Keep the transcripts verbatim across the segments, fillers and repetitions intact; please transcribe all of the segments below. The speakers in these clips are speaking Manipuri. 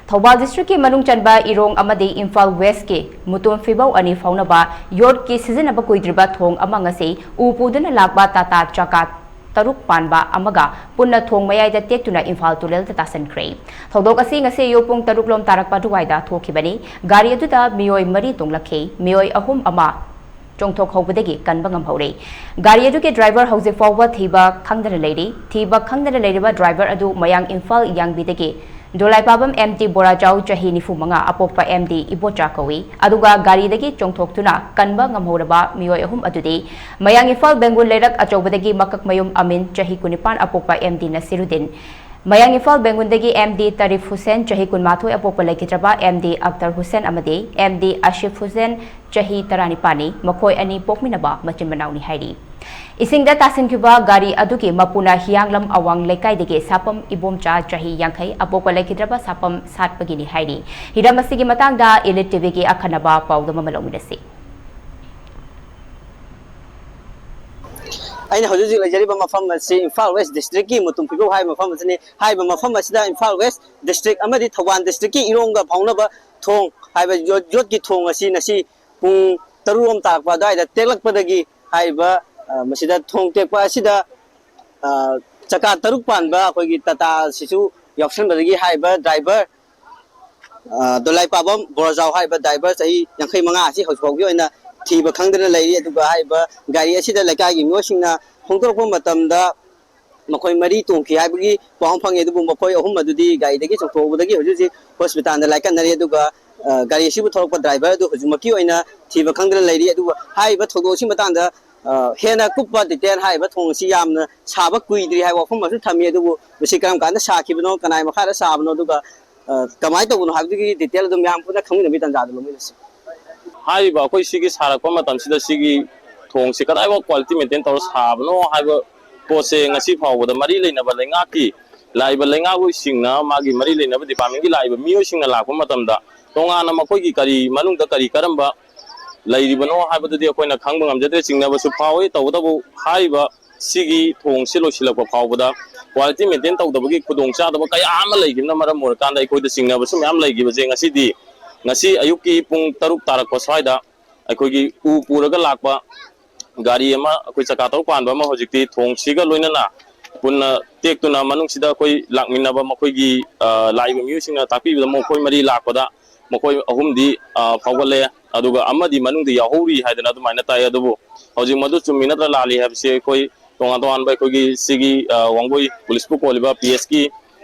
ꯊꯧꯕꯥꯜ ꯗꯤꯁꯇ꯭ꯔꯤꯛꯀꯤ ꯃꯅꯨꯡ ꯆꯟꯕ ꯏꯔꯣꯡ ꯑꯃꯗꯤ ꯏꯝꯐꯥꯜ ꯋꯦꯁꯀꯤ ꯃꯨꯇꯨꯝ ꯐꯤꯕꯧ ꯑꯅꯤ ꯐꯥꯎꯅꯕ ꯌꯣꯠꯀꯤ ꯁꯤꯖꯤꯟꯅꯕ ꯀꯨꯏꯗ꯭ꯔꯤꯕ ꯊꯣꯡ ꯑꯃ ꯉꯁꯤ ꯎ ꯄꯨꯗꯨꯅ ꯂꯥꯛꯄ ꯇꯥꯇꯥ ꯆꯀꯥ ꯇꯔꯨꯛ ꯄꯥꯟꯕ ꯑꯃꯒ ꯄꯨꯟꯅ ꯊꯣꯡ ꯃꯌꯥꯏꯗ ꯇꯦꯛꯇꯨꯅ ꯏꯝꯐꯥꯜ ꯇꯨꯔꯦꯜꯗ ꯇꯥꯁꯤꯟꯈ꯭ꯔꯦ꯫ ꯊꯧꯗꯣꯛ ꯑꯁꯤ ꯉꯁꯤ ꯑꯌꯨꯛ ꯄꯨꯡ ꯇꯔꯨꯛ ꯂꯣꯝ ꯇꯥꯔꯛꯄ ꯑꯗꯨꯋꯥꯏꯗ ꯊꯣꯛꯈꯤꯕꯅꯤ꯫ ꯒꯥꯔꯤ ꯑꯗꯨꯗ ꯃꯤꯑꯣꯏ ꯃꯔꯤ ꯇꯣꯡꯂꯛꯈꯤ꯫ ꯃꯤꯑꯣꯏ ꯑꯍꯨꯝ ꯑꯃ ꯆꯣꯡꯊꯣꯛꯍꯧꯕꯗꯒꯤ ꯀꯟꯕ ꯉꯝꯍꯧꯔꯦ꯫ ꯒꯥꯔꯤ ꯑꯗꯨꯒꯤ ꯗ꯭ꯔꯥꯏꯚꯔ ꯍꯧꯖꯤꯛ ꯐꯥꯎꯕ ꯊꯤꯕ ꯈꯪꯗꯅ ꯂꯩꯔꯤ꯫ ꯊꯤꯕ ꯈꯪꯗꯅ ꯂꯩꯔꯤꯕ ꯗ꯭ꯔꯥꯏꯚꯔ ꯑꯗꯨ ꯃꯌꯥꯡ ꯏꯝꯐꯥꯜ ꯌꯥꯡꯕꯤꯗꯒꯤ ꯗꯣꯂꯥꯏꯄꯥꯕꯝ ꯑꯦꯝ ꯇꯤ ꯕꯣꯔꯥꯖꯥꯎ, ꯆꯍꯤ ꯅꯤꯐꯨ ꯃꯉꯥ, ꯑꯄꯣꯛꯄ ꯑꯦꯝ ꯗꯤ ꯏꯕꯣꯆꯥ ꯀꯧꯏ꯫ ꯑꯗꯨꯒ ꯒꯥꯔꯤꯗꯒꯤ ꯆꯣꯡꯊꯣꯛꯇꯨꯅ ꯀꯟꯕ ꯉꯝꯍꯧꯔꯕ ꯃꯤꯑꯣꯏ ꯑꯍꯨꯝ ꯑꯗꯨꯗꯤ ꯃꯌꯥꯡ ꯏꯝꯐꯥꯜ ꯕꯦꯡꯒꯨꯜ ꯂꯩꯔꯛ ꯑꯆꯧꯕꯗꯒꯤ ꯃꯀꯛꯃꯌꯨꯝ ꯑꯃꯤꯟ, ꯆꯍꯤ ꯀꯨꯟꯅꯤꯄꯥꯟ, ꯑꯄꯣꯛꯄ ꯑꯦꯝ ꯗꯤ ꯅꯁꯤꯔꯨꯗꯤꯟ, ꯃꯌꯥꯡ ꯏꯝꯐꯥꯜ ꯕꯦꯡꯒꯨꯜꯗꯒꯤ ꯑꯦꯝ ꯗꯤ ꯇꯔꯤꯐ ꯍꯨꯁꯦꯟ, ꯆꯍꯤ ꯀꯨꯟꯃꯥꯊꯣꯏ, ꯑꯄꯣꯛꯄ ꯂꯩꯈꯤꯗ꯭ꯔꯕ ꯑꯦꯝ ꯗꯤ ꯑꯛꯇꯔ ꯍꯨꯁꯦꯟ ꯑꯃꯗꯤ ꯑꯦꯝ ꯗꯤ ꯑꯁꯤꯐ ꯍꯨꯁꯦꯟ, ꯆꯍꯤ ꯇꯔꯥꯅꯤꯄꯥꯟꯅꯤ꯫ ꯃꯈꯣꯏ ꯑꯅꯤ ꯄꯣꯛꯃꯤꯟꯅꯕ ꯃꯆꯤꯟ ꯃꯅꯥꯎꯅꯤ ꯍꯥꯏꯔꯤ꯫ ꯏꯁꯤꯡꯗ ꯇꯥꯁꯤꯟꯈꯤꯕ ꯒꯥꯔꯤ ꯑꯗꯨꯒꯤ ꯃꯄꯨꯅ ꯍꯤꯌꯥꯡꯂꯝ ꯑꯋꯥꯡ ꯂꯩꯀꯥꯏꯗꯒꯤ ꯁꯥꯄꯝ ꯏꯕꯣꯝꯆꯥ, ꯆꯍꯤ ꯌꯥꯡꯈꯩ, ꯑꯄꯣꯛꯄ ꯂꯩꯈꯤꯗ꯭ꯔꯕ ꯁꯥꯄꯝ ꯁꯥꯠꯄꯒꯤꯅꯤ ꯍꯥꯏꯔꯤ꯫ ꯍꯤꯔꯝ ꯑꯁꯤꯒꯤ ꯃꯇꯥꯡꯗ ꯏꯂꯤꯠ ꯇꯤꯚꯤꯒꯤ ꯑꯈꯟꯅꯕ ꯄꯥꯎꯗꯝ ꯑꯃ ꯂꯧꯃꯤꯟꯅꯁꯤ꯫ ꯑꯩꯅ ꯍꯧꯖꯤꯛ ꯍꯧꯖꯤꯛ ꯂꯩꯖꯔꯤꯕ ꯃꯐꯝ ꯑꯁꯤ ꯏꯝꯐꯥꯜ ꯋꯦꯁ ꯗꯤꯁꯇ꯭ꯔꯤꯛꯀꯤ ꯃꯨꯇꯨꯝ ꯐꯤꯕꯧ ꯍꯥꯏꯔꯤꯕ ꯃꯐꯝ ꯑꯁꯤꯅꯤ꯫ ꯍꯥꯏꯔꯤꯕ ꯃꯐꯝ ꯑꯁꯤꯗ ꯏꯝꯐꯥꯜ ꯋꯦꯁ ꯗꯤꯁꯇ꯭ꯔꯤꯛ ꯑꯃꯗꯤ ꯊꯧꯕꯥꯜ ꯗꯤꯁꯇ꯭ꯔꯤꯛꯀꯤ ꯏꯔꯣꯡꯒ ꯐꯥꯎꯅꯕ ꯊꯣꯡ ꯍꯥꯏꯕ ꯌꯣꯠ-, ꯌꯣꯠꯀꯤ ꯊꯣꯡ ꯑꯁꯤ ꯉꯁꯤ ꯄꯨꯡ ꯇꯔꯨꯛ ꯔꯣꯝ ꯇꯥꯔꯛꯄ ꯑꯗꯨꯋꯥꯏꯗ ꯇꯦꯛꯂꯛꯄꯗꯒꯤ ꯍꯥꯏꯔꯤꯕ, ꯑ, ꯃꯁꯤꯗ ꯊꯣꯡ ꯇꯦꯛꯄ ꯑꯁꯤꯗ, ꯑ, ꯆꯀꯥ ꯇꯔꯨꯛ ꯄꯥꯟꯕ ꯑꯩꯈꯣꯏꯒꯤ ꯇꯥꯇꯥ ꯑꯁꯤꯁꯨ ꯌꯥꯎꯁꯟꯕꯗꯒꯤ ꯍꯥꯏꯔꯤꯕ ꯗ꯭ꯔꯥꯏꯚꯔ, ꯑ, ꯗꯣꯂꯥꯏꯄꯥꯕꯝ ꯕꯣꯔꯖꯥꯎ ꯍꯥꯏꯔꯤꯕ ꯗ꯭ꯔꯥꯏꯚꯔ ꯆꯍꯤ ꯌꯥꯡꯈꯩ ꯃꯉꯥ ꯑꯁꯤ ꯍꯧꯖꯤꯛ ꯐꯥꯎꯒꯤ ꯑꯣꯏꯅ ꯊꯤꯕ ꯈꯪꯗꯅ ꯂꯩꯔꯤ꯫ ꯑꯗꯨꯒ ꯍꯥꯏꯔꯤꯕ ꯒꯥꯔꯤ ꯑꯁꯤꯗ ꯂꯩꯀꯥꯏꯒꯤ ꯃꯤꯑꯣꯏꯁꯤꯡꯅ ꯐꯣꯡꯗꯣꯔꯛꯄ ꯃꯇꯝꯗ ꯃꯈꯣꯏ ꯃꯔꯤ ꯇꯣꯡꯈꯤ ꯍꯥꯏꯕꯒꯤ ꯄꯥꯎ ꯑꯃ ꯐꯪꯉꯤ꯫ ꯑꯗꯨꯕꯨ ꯃꯈꯣꯏ ꯑꯍꯨꯝ ꯑꯗꯨꯗꯤ ꯒꯥꯔꯤꯗꯒꯤ ꯆꯣꯡꯊꯣꯛꯍꯧꯕꯗꯒꯤ ꯍꯧꯖꯤꯛ ꯍꯧꯖꯤꯛ ꯍꯣꯁꯄꯤꯇꯥꯜꯗ ꯂꯥꯏꯀꯠꯅꯔꯤ꯫ ꯑꯗꯨꯒ, ꯑ, ꯒꯥꯔꯤ ꯑꯁꯤꯕꯨ ꯊꯧꯔꯛꯄ ꯗ꯭ꯔꯥꯏꯚꯔ ꯑꯗꯨ ꯍꯧꯖꯤꯛꯃꯛꯀꯤ ꯑꯣꯏꯅ ꯊꯤꯕ ꯈꯪꯗꯅ ꯂꯩꯔꯤ꯫ ꯑꯗꯨꯒ ꯍꯥꯏꯔꯤꯕ ꯊꯧꯗꯣꯛ ꯑꯁꯤꯒꯤ ꯃꯇꯥꯡꯗ, ꯑ, ꯍꯦꯟꯅ ꯀꯨꯞꯄ ꯗꯤꯇꯦꯜ ꯍꯥꯏꯔꯤꯕ ꯊꯣꯡ ꯑꯁꯤ ꯌꯥꯝꯅ ꯁꯥꯕ ꯀꯨꯏꯗ꯭ꯔꯤ ꯍꯥꯏꯕ ꯋꯥꯐꯝ ꯑꯃꯁꯨ ꯊꯝꯃꯤ꯫ ꯑꯗꯨꯕꯨ ꯃꯁꯤ ꯀꯔꯝ ꯀꯥꯟꯗ ꯁꯥꯈꯤꯕꯅꯣ, ꯀꯅꯥꯏ ꯃꯈꯥꯗ ꯁꯥꯕꯅꯣ, ꯑꯗꯨꯒ, ꯑ, ꯀꯃꯥꯏꯅ ꯇꯧꯕꯅꯣ ꯍꯥꯏꯕꯗꯨꯒꯤ ꯗꯤꯇꯦꯜ ꯑꯗꯨꯝ ꯃꯌꯥꯝ ꯄꯨꯟꯅ ꯈꯪꯃꯤꯟꯅꯕꯒꯤ ꯇꯥꯟꯖꯥꯗꯨ ꯂꯧꯃꯤꯟꯅꯁꯤ꯫ ꯍꯥꯏꯔꯤꯕ ꯑꯩꯈꯣꯏ ꯁꯤꯒꯤ ꯁꯥꯔꯛꯄ ꯃꯇꯝꯁꯤꯗ ꯁꯤꯒꯤ ꯊꯣꯡꯁꯤ ꯀꯗꯥꯏꯐꯥꯎ ꯀ꯭ꯋꯥꯂꯤꯇꯤ ꯃꯦꯟꯇꯦꯟ ꯇꯧꯔ ꯁꯥꯕꯅꯣ ꯍꯥꯏꯕ ꯄꯣꯠꯁꯦ ꯉꯁꯤ ꯐꯥꯎꯕꯗ ꯃꯔꯤ ꯂꯩꯅꯕ ꯂꯩꯉꯥꯛꯀꯤ ꯂꯥꯛꯏꯕ ꯂꯩꯉꯥꯛꯂꯣꯏꯁꯤꯡꯅ, ꯃꯥꯒꯤ ꯃꯔꯤ ꯂꯩꯅꯕ ꯗꯤꯄꯥꯔꯠꯃꯦꯟꯒꯤ ꯂꯥꯛꯏꯕ ꯃꯤꯑꯣꯏꯁꯤꯡꯅ ꯂꯥꯛꯄ ꯃꯇꯝꯗ ꯇꯣꯉꯥꯟꯅ ꯃꯈꯣꯏꯒꯤ ꯀꯔꯤ ꯃꯅꯨꯡꯗ ꯀꯔꯤ ꯀꯔꯝꯕ ꯂꯩꯔꯤꯕꯅꯣ ꯍꯥꯏꯕꯗꯨꯗꯤ ꯑꯩꯈꯣꯏꯅ ꯈꯪꯕ ꯉꯝꯖꯗ꯭ꯔꯦ꯫ ꯆꯤꯡꯅꯕꯁꯨ ꯐꯥꯎꯏ꯫ ꯇꯧꯕꯇꯕꯨ ꯍꯥꯏꯔꯤꯕ ꯁꯤꯒꯤ ꯊꯣꯡꯁꯤ ꯂꯣꯏꯁꯤꯜꯂꯛꯄ ꯐꯥꯎꯕꯗ ꯀ꯭ꯋꯥꯂꯤꯇꯤ ꯃꯦꯟꯇꯦꯟ ꯇꯧꯗꯕꯒꯤ ꯈꯨꯗꯣꯡꯆꯥꯗꯕ ꯀꯌꯥ ꯑꯃ ꯂꯩꯈꯤꯕꯅ ꯃꯔꯝ ꯑꯣꯏꯔꯀꯥꯟꯗ ꯑꯩꯈꯣꯏꯗ ꯆꯤꯡꯅꯕꯁꯨ ꯃꯌꯥꯝ ꯂꯩꯈꯤꯕꯁꯦ ꯉꯁꯤꯗꯤ, ꯉꯁꯤ ꯑꯌꯨꯛꯀꯤ ꯄꯨꯡ ꯇꯔꯨꯛ ꯇꯥꯔꯛꯄ ꯁ꯭ꯋꯥꯏꯗ ꯑꯩꯈꯣꯏꯒꯤ ꯎ ꯄꯨꯔꯒ ꯂꯥꯛꯄ ꯒꯥꯔꯤ ꯑꯃ, ꯑꯩꯈꯣꯏ ꯆꯀꯥ ꯇꯔꯨꯛ ꯄꯥꯟꯕ ꯑꯃ ꯍꯧꯖꯤꯛꯇꯤ ꯊꯣꯡꯁꯤꯒ ꯂꯣꯏꯅꯅ ꯄꯨꯟꯅ ꯇꯦꯛꯇꯨꯅ ꯃꯅꯨꯡꯁꯤꯗ ꯑꯩꯈꯣꯏ ꯂꯥꯛꯃꯤꯟꯅꯕ ꯃꯈꯣꯏꯒꯤ, ꯑ, ꯂꯥꯛꯏꯕ ꯃꯤꯑꯣꯏꯁꯤꯡꯅ ꯇꯥꯛꯄꯤꯕꯗ ꯃꯈꯣꯏ ꯃꯔꯤ ꯂꯥꯛꯄꯗ ꯃꯈꯣꯏ ꯑꯍꯨꯝꯗꯤ, ꯑ, ꯐꯥꯎꯒꯠꯂꯦ, ꯑꯗꯨꯒ ꯑꯃꯗꯤ ꯃꯅꯨꯡꯗ ꯌꯥꯎꯍꯧꯔꯤ ꯍꯥꯏꯗꯅ ꯑꯗꯨꯃꯥꯏꯅ ꯇꯥꯏ꯫ ꯑꯗꯨꯕꯨ ꯍꯧꯖꯤꯛ ꯃꯗꯨ ꯆꯨꯝꯃꯤ ꯅꯠꯇ꯭ꯔ ꯂꯥꯜꯂꯤ ꯍꯥꯏꯕꯁꯤ ꯑꯩꯈꯣꯏ ꯇꯣꯉꯥꯟ ꯇꯣꯉꯥꯟꯕ ꯑꯩꯈꯣꯏꯒꯤ ꯁꯤꯒꯤ, ꯑ, ꯋꯥꯡꯒꯣꯏ ꯄꯨꯂꯤꯁꯄꯨ ꯀꯣꯜꯂꯤꯕ ꯄꯤ ꯑꯦꯁꯀꯤ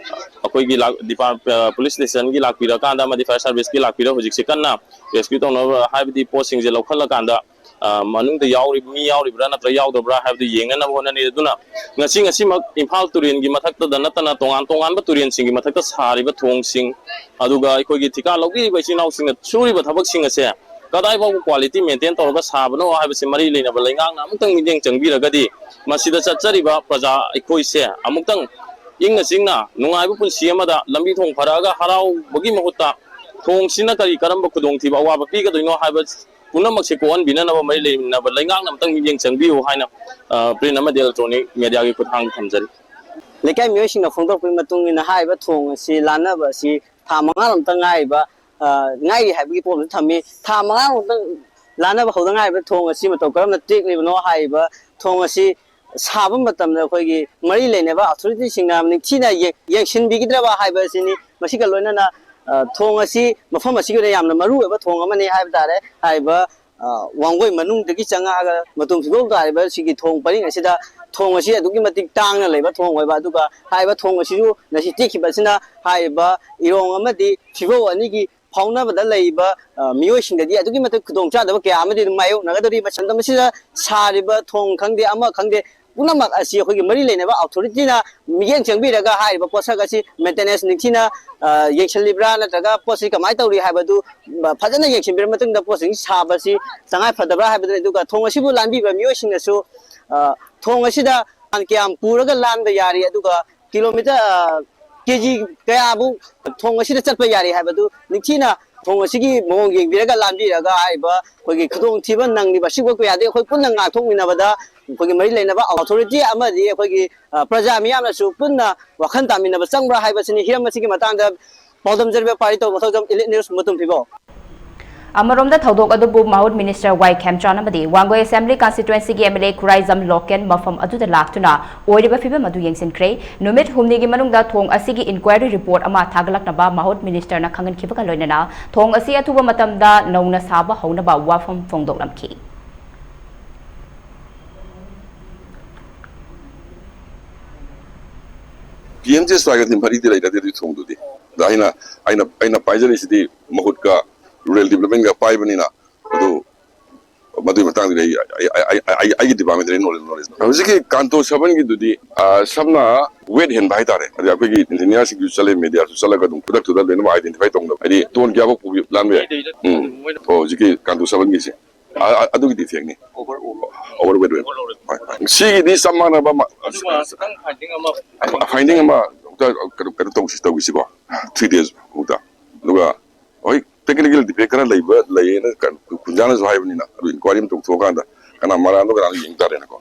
ꯑꯩꯈꯣꯏꯒꯤ ꯂꯥꯛ-, ꯗꯤꯄꯥꯔ-, ꯑ, ꯄꯨꯂꯤꯁ ꯁ꯭ꯇꯦꯁꯟꯒꯤ ꯂꯥꯛꯄꯤꯔꯀꯥꯟꯗ ꯑꯃꯗꯤ ꯐꯥꯌꯔ ꯁꯥꯔꯚꯤꯁꯀꯤ ꯂꯥꯛꯄꯤꯔ ꯍꯧꯖꯤꯛꯁꯦ ꯀꯟꯅ ꯔꯦꯁꯀ꯭ꯌꯨ ꯇꯧꯅꯕ, ꯍꯥꯏꯕꯗꯤ ꯄꯣꯠꯁꯤꯡꯁꯦ ꯂꯧꯈꯠꯂꯀꯥꯟꯗ, ꯑ, ꯃꯅꯨꯡꯗ ꯌꯥꯎꯔꯤꯕ ꯃꯤ ꯌꯥꯎꯔꯤꯕ꯭ꯔꯥ ꯅꯠꯇ꯭ꯔꯒ ꯌꯥꯎꯗꯕ꯭ꯔꯥ ꯍꯥꯏꯕꯗꯨ ꯌꯦꯡꯅꯅꯕ ꯍꯣꯠꯅꯔꯤ꯫ ꯑꯗꯨꯅ ꯉꯁꯤ, ꯉꯁꯤꯃꯛ ꯏꯝꯐꯥꯜ ꯇꯨꯔꯦꯜꯒꯤ ꯃꯊꯛꯇꯗ ꯅꯠꯇꯅ ꯇꯣꯉꯥꯟ ꯇꯣꯉꯥꯟꯕ ꯇꯨꯔꯦꯜꯁꯤꯡꯒꯤ ꯃꯊꯛꯇ ꯁꯥꯔꯤꯕ ꯊꯣꯡꯁꯤꯡ, ꯑꯗꯨꯒ ꯑꯩꯈꯣꯏꯒꯤ ꯊꯤꯀꯥ ꯂꯧꯕꯤꯔꯤꯕ ꯏꯆꯤꯜ ꯏꯅꯥꯎꯁꯤꯡꯅ ꯁꯨꯔꯤꯕ ꯊꯕꯛꯁꯤꯡ ꯑꯁꯦ ꯀꯗꯥꯏ ꯐꯥꯎꯕ ꯀ꯭ꯋꯥꯂꯤꯇꯤ ꯃꯦꯟꯇꯦꯟ ꯇꯧꯔꯒ ꯁꯥꯕꯅꯣ ꯍꯥꯏꯕꯁꯤ ꯃꯔꯤ ꯂꯩꯅꯕ ꯂꯩꯉꯥꯛꯅ ꯑꯃꯨꯛꯇꯪ ꯃꯤꯠꯌꯦꯡ ꯆꯪꯕꯤꯔꯒꯗꯤ ꯃꯁꯤꯗ ꯆꯠꯆꯔꯤꯕ ꯄ꯭ꯔꯖꯥ ꯑꯩꯈꯣꯏꯁꯦ ꯑꯃꯨꯛꯇꯪ ꯏꯪꯅ ꯆꯤꯛꯅ ꯅꯨꯡꯉꯥꯏꯕ ꯄꯨꯟꯁꯤ ꯑꯃꯗ ꯂꯝꯕꯤ ꯊꯣꯡ ꯐꯔꯛꯑꯒ ꯍꯔꯥꯎꯕꯒꯤ ꯃꯍꯨꯠꯇ ꯊꯣꯡꯁꯤꯅ ꯀꯔꯤ ꯀꯔꯝꯕ ꯈꯨꯗꯣꯡꯊꯤꯕ ꯑꯋꯥꯕ ꯄꯤꯒꯗꯣꯏꯅꯣ ꯍꯥꯏꯕ ꯄꯨꯝꯅꯃꯛꯁꯦ ꯀꯣꯛꯍꯟꯕꯤꯅꯅꯕ ꯃꯔꯤ ꯂꯩꯅꯕ ꯂꯩꯉꯥꯛꯅ ꯑꯃꯨꯛꯇꯪ ꯃꯤꯠꯌꯦꯡ ꯆꯪꯕꯤꯌꯨ ꯍꯥꯏꯅ, ꯑ, ꯄ꯭ꯔꯤꯟ ꯑꯃꯗꯤ ꯏꯂꯦꯛꯇ꯭ꯔꯣꯅꯤꯛ ꯃꯦꯗꯤꯌꯥꯒꯤ ꯈꯨꯠꯊꯥꯡꯗ ꯊꯝꯖꯔꯤ꯫ ꯂꯩꯀꯥꯏ ꯃꯤꯑꯣꯏꯁꯤꯡꯅ ꯐꯣꯡꯗꯣꯔꯛꯄꯒꯤ ꯃꯇꯨꯡ ꯏꯟꯅ ꯍꯥꯏꯔꯤꯕ ꯊꯣꯡ ꯑꯁꯤ ꯂꯥꯟꯅꯕ ꯑꯁꯤ ꯊꯥ ꯃꯉꯥꯔꯣꯝꯇ ꯉꯥꯏꯔꯤꯕ, ꯑ, ꯉꯥꯏꯔꯤ ꯍꯥꯏꯕꯒꯤ ꯄꯣꯠ ꯑꯃꯁꯨ ꯊꯝꯃꯤ꯫ ꯊꯥ ꯃꯉꯥꯔꯣꯝꯇ ꯂꯥꯟꯅꯕ ꯍꯧꯗ ꯉꯥꯏꯔꯤꯕ ꯊꯣꯡ ꯑꯁꯤ ꯃꯇꯧ ꯀꯔꯝꯅ ꯇꯦꯛꯂꯤꯕꯅꯣ ꯍꯥꯏꯔꯤꯕ ꯊꯣꯡ ꯑꯁꯤ ꯁꯥꯕ ꯃꯇꯝꯗ ꯑꯩꯈꯣꯏꯒꯤ ꯃꯔꯤ ꯂꯩꯅꯕ ꯑꯣꯊꯣꯔꯤꯇꯤꯁꯤꯡꯅ ꯅꯤꯡꯊꯤꯅ ꯌꯦꯡ-, ꯌꯦꯡꯁꯤꯟꯕꯤꯒꯗ꯭ꯔꯕ ꯍꯥꯏꯕ ꯑꯁꯤꯅꯤ꯫ ꯃꯁꯤꯒ ꯂꯣꯏꯅꯅ, ꯑ, ꯊꯣꯡ ꯑꯁꯤ ꯃꯐꯝ ꯑꯁꯤꯒꯤ ꯑꯣꯏꯅ ꯌꯥꯝꯅ ꯃꯔꯨ ꯑꯣꯏꯕ ꯊꯣꯡ ꯑꯃꯅꯤ ꯍꯥꯏꯕ ꯇꯥꯔꯦ꯫ ꯍꯥꯏꯔꯤꯕ, ꯑ, ꯋꯥꯡꯒꯣꯏ ꯃꯅꯨꯡꯗꯒꯤ ꯆꯪꯉꯛꯑꯒ ꯃꯇꯨꯡ ꯐꯤꯕꯧ ꯇꯥꯔꯤꯕ ꯁꯤꯒꯤ ꯊꯣꯡ ꯄꯔꯤꯡ ꯑꯁꯤꯗ ꯊꯣꯡ ꯑꯁꯤ ꯑꯗꯨꯛꯀꯤ ꯃꯇꯤꯛ ꯇꯥꯡꯅ ꯂꯩꯕ ꯊꯣꯡ ꯑꯣꯏꯕ, ꯑꯗꯨꯒ ꯍꯥꯏꯔꯤꯕ ꯊꯣꯡ ꯑꯁꯤꯁꯨ ꯉꯁꯤ ꯇꯦꯛꯈꯤꯕ ꯑꯁꯤꯅ ꯍꯥꯏꯔꯤꯕ ꯏꯔꯣꯡ ꯑꯃꯗꯤ ꯐꯤꯕꯧ ꯑꯅꯤꯒꯤ ꯐꯥꯎꯅꯕꯗ ꯂꯩꯔꯤꯕ, ꯑ, ꯃꯤꯑꯣꯏꯁꯤꯡꯗꯗꯤ ꯑꯗꯨꯛꯀꯤ ꯃꯇꯤꯛ ꯈꯨꯗꯣꯡꯆꯥꯗꯕ ꯀꯌꯥ ꯑꯃꯗꯤ ꯑꯗꯨꯝ ꯃꯥꯌꯣꯛꯅꯒꯗꯧꯔꯤ꯫ ꯃꯇꯝ ꯑꯁꯤꯗ ꯁꯥꯔꯤꯕ ꯊꯣꯡ ꯈꯪꯗꯦ, ꯑꯃ ꯈꯪꯗꯦ, ꯄꯨꯝꯅꯃꯛ ꯑꯁꯤ ꯑꯩꯈꯣꯏꯒꯤ ꯃꯔꯤ ꯂꯩꯅꯕ ꯑꯣꯊꯣꯔꯤꯇꯤꯅ ꯃꯤꯠꯌꯦꯡ ꯆꯪꯕꯤꯔꯒ ꯍꯥꯏꯔꯤꯕ ꯄꯣꯠꯁꯛ ꯑꯁꯤ ꯃꯦꯟꯇꯦꯅꯦꯟꯁ ꯅꯤꯡꯊꯤꯅ, ꯑ, ꯌꯦꯡꯁꯤꯜꯂꯤꯕ꯭ꯔꯥ ꯅꯠꯇ꯭ꯔꯒ ꯄꯣꯠꯁꯤ ꯀꯃꯥꯏꯅ ꯇꯧꯔꯤ ꯍꯥꯏꯕꯗꯨ, ꯑ, ꯐꯖꯅ ꯌꯦꯡꯁꯤꯟꯕꯤꯔ ꯃꯇꯨꯡꯗ ꯄꯣꯠꯁꯤꯡ ꯁꯥꯕꯁꯤ ꯇꯉꯥꯏ ꯐꯗꯕ꯭ꯔꯥ ꯍꯥꯏꯕꯗꯨꯅꯤ꯫ ꯑꯗꯨꯒ ꯊꯣꯡ ꯑꯁꯤꯕꯨ ꯂꯥꯟꯕꯤꯕ ꯃꯤꯑꯣꯏꯁꯤꯡꯅꯁꯨ, ꯑ, ꯊꯣꯡ ꯑꯁꯤꯗ ꯀꯌꯥꯝ ꯄꯨꯔꯒ ꯂꯥꯟꯕ ꯌꯥꯔꯤ, ꯑꯗꯨꯒ ꯀꯤꯂꯣꯃꯤꯇꯔ, ꯑ, ꯀꯦ ꯖꯤ ꯀꯌꯥꯕꯨ ꯊꯣꯡ ꯑꯁꯤꯗ ꯆꯠꯄ ꯌꯥꯔꯤ ꯍꯥꯏꯕꯗꯨ ꯅꯤꯡꯊꯤꯅ ꯊꯣꯡ ꯑꯁꯤꯒꯤ ꯃꯑꯣꯡ ꯌꯦꯡꯕꯤꯔꯒ ꯂꯥꯟꯕꯤꯔꯒ ꯍꯥꯏꯔꯤꯕ ꯑꯩꯈꯣꯏꯒꯤ ꯈꯨꯗꯣꯡꯊꯤꯕ ꯅꯪꯂꯤꯕ ꯑꯁꯤꯒꯨꯝꯕ ꯀꯌꯥꯗꯒꯤ ꯑꯩꯈꯣꯏ ꯄꯨꯟꯅ ꯉꯥꯛꯊꯣꯛꯃꯤꯟꯅꯕꯗ ꯑꯩꯈꯣꯏꯒꯤ ꯃꯔꯤ ꯂꯩꯅꯕ ꯑꯣꯊꯣꯔꯤꯇꯤ ꯑꯃꯗꯤ ꯑꯩꯈꯣꯏꯒꯤ, ꯑ, ꯄ꯭ꯔꯖꯥ ꯃꯤꯌꯥꯝꯅꯁꯨ ꯄꯨꯟꯅ ꯋꯥꯈꯜ ꯇꯥꯃꯤꯟꯅꯕ ꯆꯪꯕ꯭ꯔꯥ ꯍꯥꯏꯕꯁꯤꯅꯤ꯫ ꯍꯤꯔꯝ ꯑꯁꯤꯒꯤ ꯃꯇꯥꯡꯗ ꯄꯥꯎꯗꯝꯖꯔꯤꯕ ꯄꯥꯔꯤ ꯇꯧꯕ ꯃꯊꯧꯖꯝ Elite News ꯃꯨꯇꯨꯝ ꯐꯤꯕꯧ꯫ ꯑꯃꯔꯣꯝꯗ ꯊꯧꯗꯣꯛ ꯑꯗꯨꯕꯨ ꯃꯍꯨꯠ ꯃꯤꯅꯤꯁꯇꯔ ꯋꯥꯏ ꯈꯦꯝꯆꯥꯟ ꯑꯃꯗꯤ ꯋꯥꯡꯒꯣꯏ ꯑꯦꯁꯦꯝꯕ꯭ꯂꯤ ꯀꯟꯁꯇꯤꯇ꯭ꯋꯦꯟꯁꯤꯒꯤ M L A Khuraijam Loken ꯃꯐꯝ ꯑꯗꯨꯗ ꯂꯥꯛꯇꯨꯅ ꯑꯣꯏꯔꯤꯕ ꯐꯤꯕꯝ ꯑꯗꯨ ꯌꯦꯡꯁꯤꯟꯈ꯭ꯔꯦ꯫ ꯅꯨꯃꯤꯠ ꯍꯨꯝꯅꯤꯒꯤ ꯃꯅꯨꯡꯗ ꯊꯣꯡ ꯑꯁꯤꯒꯤ ꯏꯟꯀ꯭ꯋꯥꯏꯔꯤ ꯔꯤꯄꯣꯔꯠ ꯑꯃ ꯊꯥꯒꯠꯂꯛꯅꯕ ꯃꯍꯨꯠ ꯃꯤꯅꯤꯁꯇꯔꯅ ꯈꯪꯍꯟꯈꯤꯕꯒ ꯂꯣꯏꯅꯅ ꯊꯣꯡ ꯑꯁꯤ ꯑꯊꯨꯕ ꯃꯇꯝꯗ ꯅꯧꯅ ꯁꯥꯕ ꯍꯧꯅꯕ ꯋꯥꯐꯝ ꯐꯣꯡꯗꯣꯛꯂꯝꯈꯤ꯫ ꯄꯤ ꯑꯦꯝ ꯖꯤ ꯑꯦꯁ ꯋꯥꯏꯒꯗꯤ ꯃꯔꯤꯗꯤ ꯂꯩꯅꯗꯦ ꯑꯗꯨꯒꯤ ꯊꯣꯡꯗꯨꯗꯤ꯫ ꯑꯗ ꯑꯩꯅ, ꯑꯩꯅ, ꯑꯩꯅ ꯄꯥꯏꯖꯔꯤꯁꯤꯗꯤ ꯃꯍꯨꯠꯀ ꯔꯨꯔꯦꯜ ꯗꯤꯕ꯭ꯂꯞꯃꯦꯟꯒ ꯄꯥꯏꯕꯅꯤꯅ, ꯑꯗꯨ ꯃꯗꯨꯒꯤ ꯃꯇꯥꯡꯗꯗꯤ ꯑꯩ, ꯑꯩ, ꯑꯩ, ꯑꯩ, ꯑꯩꯒꯤ ꯗꯤꯄꯥꯔꯠꯃꯦꯟꯇꯗꯤ ꯅꯣꯂꯦꯖ, ꯅꯣꯂꯦꯖ꯫ ꯍꯧꯖꯤꯛꯀꯤ ꯀꯥꯟꯇꯣ ꯁꯕꯟꯒꯤꯗꯨꯗꯤ, ꯑ, ꯁꯝꯅ ꯋꯦꯠ ꯍꯦꯟꯕ ꯍꯥꯏꯇꯥꯔꯦ꯫ ꯑꯗ ꯑꯩꯈꯣꯏꯒꯤ ꯏꯟꯖꯤꯅꯤꯌꯥꯔꯁꯤꯡꯁꯨ ꯆꯠꯂꯦ, ꯃꯦꯗꯤꯌꯥꯁꯨ ꯆꯠꯂꯒ ꯑꯗꯨꯝ ꯈꯨꯗꯛꯇꯨꯗ ꯂꯣꯏꯅꯃꯛ ꯑꯥꯏꯗꯦꯟꯇꯤꯐꯥꯏ ꯇꯧꯅꯕ꯫ ꯍꯥꯏꯗꯤ ꯇꯣꯟ ꯀꯌꯥꯐꯥꯎ ꯄꯨꯕꯤ ꯂꯥꯟꯕ ꯌꯥꯏ? ꯎꯝ꯫ ꯑꯣ, ꯍꯧꯖꯤꯛꯀꯤ ꯀꯥꯟꯇꯣ ꯁꯕꯟꯒꯤꯁꯦ꯫ ꯑ, ꯑ, ꯑꯗꯨꯒꯤꯗꯤ ꯏꯐꯦꯛꯅꯤ꯫ ꯑꯣꯚꯔ ꯋꯦꯠ ꯑꯣꯏꯕ꯫ ꯍꯣꯏ, ꯍꯣꯏ꯫ ꯁꯤꯒꯤꯗꯤ ꯆꯞ ꯃꯥꯟꯅꯕ ꯑꯃ, ꯑꯗꯨꯒ ꯈꯤꯇꯪ ꯐꯥꯏꯟꯗꯤꯡ ꯑꯃ, ꯐꯥꯏꯟꯗꯤꯡ ꯑꯃ ꯑꯃꯨꯛꯇ ꯀꯩꯅꯣ, ꯀꯩꯅꯣ ꯇꯧꯁꯤ, ꯇꯧꯈꯤꯁꯤꯀꯣ꯫ ꯊ꯭ꯔꯤ ꯗꯦꯖ ꯑꯃꯨꯛꯇ꯫ ꯑꯗꯨꯒ ꯍꯣꯏ, ꯇꯦꯛꯅꯤꯀꯦꯜ ꯗꯤꯐꯦꯛ ꯈꯔ ꯂꯩꯕ, ꯂꯩꯌꯦꯅ ꯀ-, ꯈꯨꯟꯖꯥꯅꯁꯨ ꯍꯥꯏꯕꯅꯤꯅ, ꯑꯗꯨ ꯏꯟꯀ꯭ꯋꯥꯏꯔꯤ ꯑꯃ ꯇꯧꯊꯣꯛꯑꯀꯥꯟꯗ ꯀꯅꯥ ꯃꯔꯥꯟꯗꯣ ꯀꯅꯥꯅꯣ ꯌꯦꯡ ꯇꯥꯔꯦꯅꯀꯣ꯫